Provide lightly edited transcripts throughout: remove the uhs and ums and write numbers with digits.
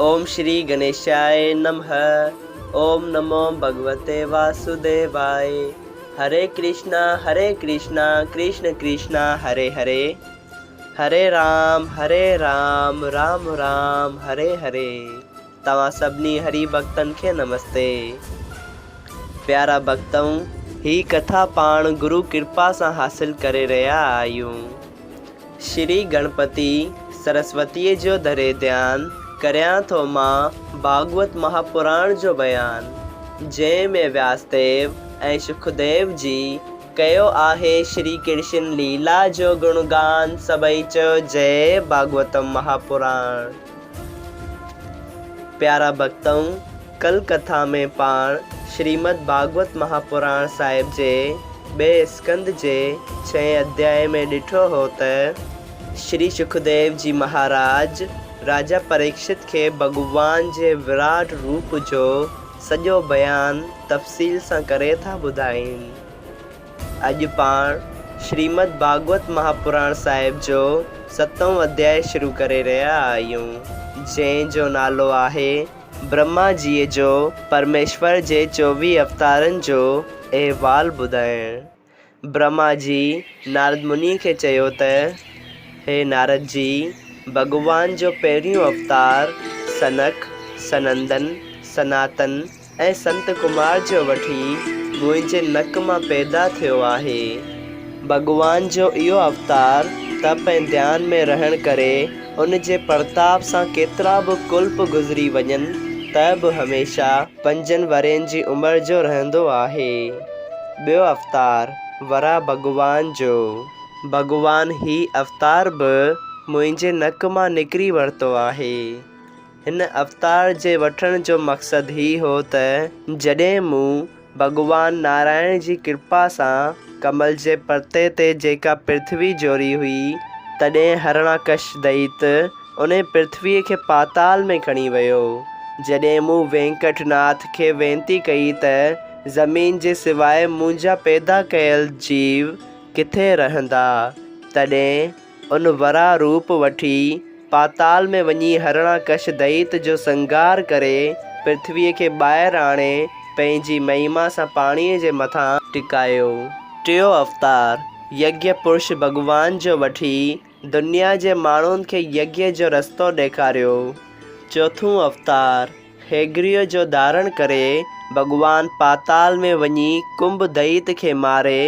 اوم شري گنيشاء نمه اوم نمو ڀڳوتي واسوديواء هري ڪرشنا هري ڪرشنا ڪرشن ڪرشنا هري هري هري رام هري رام رام رام هري هري توهان سڀني هري ڀڳتن کي نمستي پيارا ڀڳتؤ هي ڪٿا پاڻ گرو ڪرپا سان حاصل ڪري رهيا آهيون. شري گڻپتي سرسوتيء جو ڌري ڌيان، ڪريان ٿو مان ڀاڳوت مهاپراڻ جو بيان، جنهن ۾ وياسديو ۽ شڪديو جي ڪيو آهي شري ڪرشن ليلا جو گڻگان، سڀئي چئو جئي ڀاڳوتم مهاپراڻ. پيارا ڀڳتؤ! ڪل ڪٿا ۾ پاڻ شريمد ڀاڳوت مهاپراڻ صاحب جي ٻئي اسڪنڌ جي ڇهين اڌيائي ۾ ڏٺو هو ته شري شڪديو جي مهاراج راجا پريڪشت کي ڀڳوان جي وراٽ روپ جو سڄو بيان تفصيل سان ڪري ٿا ٻڌائين. اڄ پاڻ شريمد ڀاڳوت مهاپراڻ صاحب جو ستون اڌيائي شروع ڪري رهيا آهيون، جنهن جو نالو آهي برهما جيء جو پرميشور جي 24 اوتارن جو احوال ٻڌائڻ. برهما جي نارد مني کي چيو ته، هي نارد جي! ڀڳوان جو پهريون اوتار سنڪ، سنندن، سناتن ۽ سنت ڪمار جو وٺي منهنجي نڪ مان پيدا ٿيو آهي. ڀڳوان جو اهو اوتار تپ ۽ ڌيان ۾ رهڻ ڪري ان جي پرتاب سان ڪيترا به ڪلپ گذري وڃن ته به هميشه پنجن ورهين جي عمر جو رهندو آهي. ٻيو اوتار وراهه ڀڳوان جو. ڀڳوان هي اوتار به منهنجي نڪ مان نڪري ورتو آهي. هن اوتار جي وٺڻ جو مقصد هي هو ته جڏهن مون ڀڳوان نارائڻ جي ڪرپا سان ڪمل جي پرتي تي جيڪا پرٿوي جوڙي هئي، تڏهن هرڻاڪش دئيت انهي پرٿويء کي پاتال ۾ کڻي ويو. جڏهن مون وينڪٽ ناٿ کي وينتي ڪئي ته زمين جي سواء منهنجا پيدا ڪيل جيو ڪٿي رهندا، تڏهن ان وراهه روپ وٺي پاتال ۾ وڃي هرڻاڪش دئيت جو سنگهار ڪري پرٿويء کي ٻاهر آڻي پنهنجي مهما سان پاڻيء جي مٿان ٽڪايو. ٽيون اوتار يگيه پرش ڀڳوان جو وٺي دنيا جي ماڻهن کي يگيه جو رستو ڏيکاريو. چوٿون اوتار هيگريء جو ڌارڻ ڪري ڀڳوان پاتال ۾ وڃي ڪنڀ دئيت کي ماري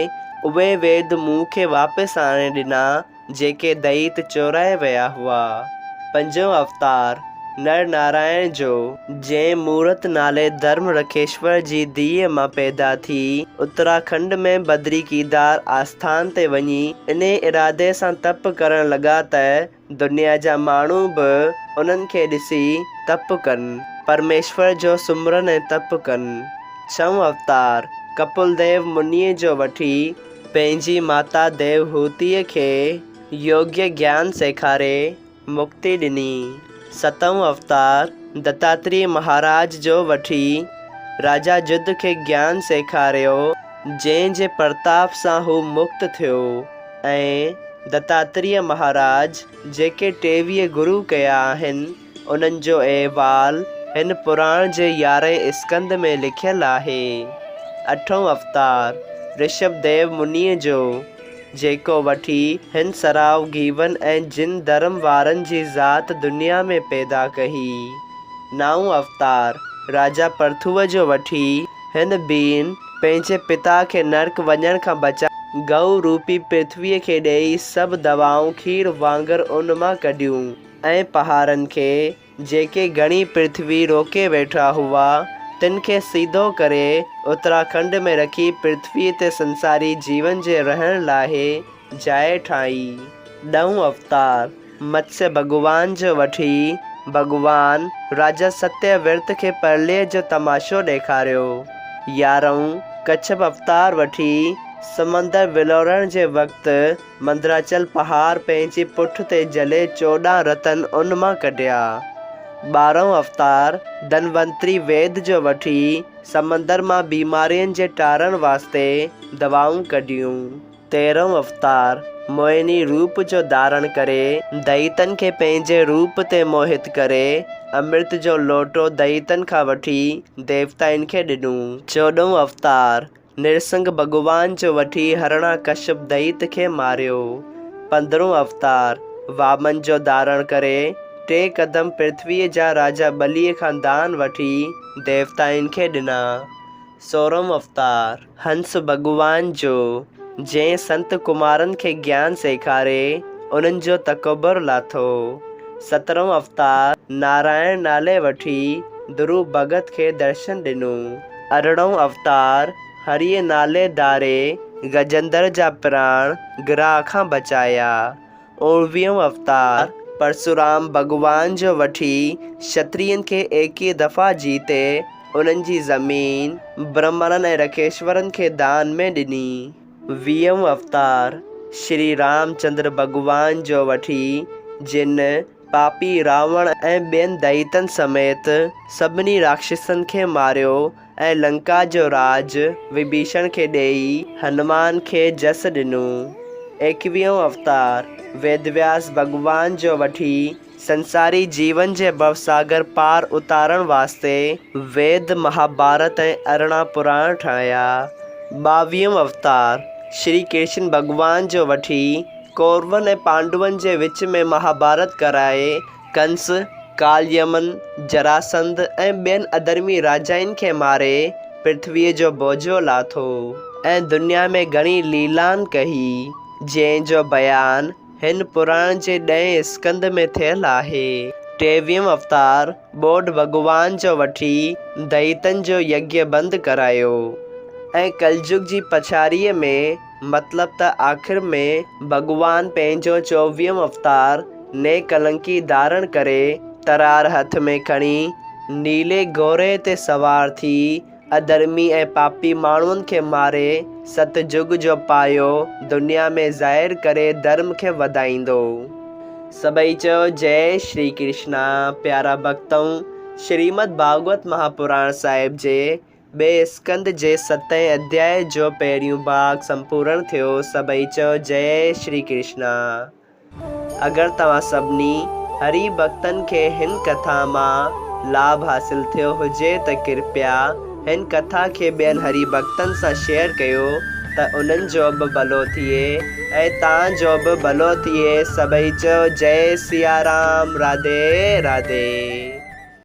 اهي ويد مون کي واپس آڻي ڏنا، جيڪي دئيت چورائي ويا هئا. پنجون اوتار نر نارائڻ جو، جنهن مورت نالي ڌرم رکيشور جي ڌيء مان پيدا ٿي اتراکنڊ ۾ بدري ڪيدار آسٿان تي وڃي انهي ارادي سان تپ ڪرڻ لڳا ته دنيا جا ماڻهو به انهن کي ڏسي تپ ڪن، پرميشور جو سمرن ۽ تپ ڪن. ڇهون اوتار ڪپل ديو منيء جو وٺي پنهنجي ماتا ديوهوتيء کي يوگيه گيان سيکاري مڪتي ڏني. ستون اوتار دتاتريه مهاراج جو وٺي راجا جد کي گيان سيکاريو، جنهن جي پرتاپ سان هو مڪت ٿيو ۽ دتاتريه مهاراج جيڪي 23 گرو ڪيا آهن، انهن جو احوال هن پراڻ جي يارهين اسڪنڌ ۾ لکيل آهي. اٺون اوتار رشڀ ديو منيء جو، جيڪو وٺي هن سراء گيون ۽ جن ڌرم وارن جي ذات دنيا ۾ پيدا ڪئي. نائون اوتار راجا پرٿوء جو وٺي هن بين پنهنجي پتا کي نرڪ وڃڻ کان بچائي گئو روپي پرٿويء کي ڏيئي سڀ دوائون کير وانگر ان مان ڪڍيون ۽ پهاڙن کي، جيڪي گهڻي پرٿوي روڪي ويٺا هئا، تن کي سيڌو ڪري اتراکنڊ ۾ رکي پرٿويء تي سنساري جيون جي رهڻ لاء جاء ٺاهي. ڏهون اوتار. متسيه ڀڳوان جو وٺي ڀڳوان راجا ستيه ورت کي پرليه جو تماشو ڏيکاريو. يارهون ڪڇپ اوتار وٺي سمندر ولوڙڻ جي وقت مندراچل پهاڙ پنهنجي پٺ تي جهلي 14 رتن ان مان ڪڍيا. ٻارهون اوتار ڌنونتري ويد جو وٺي سمندر مان بيمارين جي ٽارڻ واسطي دوائون ڪڍيون. تيرهون اوتار موهني روپ جو ڌارڻ ڪري، دئيتن کي پنهنجي روپ تي موهت ڪري، امرت جو لوٽو دئيتن کان وٺي ديوتائن کي ڏنو. چوڏهون اوتار، نرسنگهه ڀڳوان جو وٺي هرڻا ڪشپ دئيت کي ماريو. پندرهون اوتار، وامن جو ڌارڻ ڪري، ٽي قدم پرٿويء جا راجا ٻليء کان دان وٺي ديوتائن کي ڏنا. سورهون اوتار، هنس ڀڳوان جو، جنهن سنت ڪمارن کي گيان سيکاري انهن جو تڪبر لاٿو. سترهون اوتار، نارائڻ نالي وٺي ڌرو ڀڳت کي درشن ڏنو. ارڙهون اوتار، هريء نالي ڌاري گجندر جا پراڻ گراهه کان بچايا. اوڻويهون اوتار، پرسورام ڀڳوان جو وٺي شترين کي ايڪيهه دفعا جيتي انهن جي زمين برهمڻن ۽ رکيشورن کي دان ۾ ڏني. ويهون اوتار، شري رامچندر ڀڳوان جو وٺي جن پاپي راوڻ ۽ ٻين دئيتن سميت سڀني راڪشسن کي ماريو ۽ لنڪا جو راڄ وڀيشڻ کي ڏيئي هنومان کي جس ڏنو. ايڪويهون اوتار، ويدوياس ڀڳوان جو وٺي سنساري جيون جي ڀوساگر پار اتارڻ واسطي ويد، مهاڀارت ۽ 18 پراڻ ٺاهيا. ٻاويهون اوتار، شري ڪرشن ڀڳوان جو وٺي ڪورون ۽ پانڊون جي وچ ۾ مهاڀارت ڪرائي، ڪنس، ڪاليمن، جراسنڌ ۽ ٻين اڌرمي راجائن کي ماري، پرٿويء جو بوجو لاٿو ۽ دنيا ۾ گهڻي ليلان ڪئي، جنهن جو بيان هن پراڻ جي ڏهين اسڪنڌ ۾ ٿيل آهي. ٽيويهون اوتار ٻوڏ ڀڳوان جو وٺي دئيتن جو يگيه بند ڪرايو ۽ ڪلجگ جي پڇاڙيء ۾ مطلب ته آخر ۾ ڀڳوان پنهنجو چوويهون اوتار نيڪلنڪي ڌارڻ ڪري ترار هٿ ۾ کڻي نيلي گهوڙي تي سوار ٿي اڌرمي ۽ پاپي ماڻهن کي ماري ست جگ جو پايو دنيا ۾ ظاهر ڪري ڌرم کي وڌائيندو. سڀئي چيو جئي شري ڪرشنا پيارا ڀڳتؤ شريمد ڀاڳوت مهاپراڻ صاحب جي ٻئي اسڪنڌ جي ستين اڌيائي جو پهريون ڀاڳ سمپورڻ ٿيو سڀئي چئو جئي شري ڪرشنا. اگر توهان سڀني هري ڀڳتن کي هن ڪٿا مان لاڀ حاصل ٿيو هجي ته ڪرپيا هن ڪٿا کي ٻين هري ڀڳتن سان شيئر ڪيو ته انهن جو به ڀلو ٿئي ۽ توهان جو به ڀلو ٿئي سڀئي چئو جئي سيارام راڌي راڌي.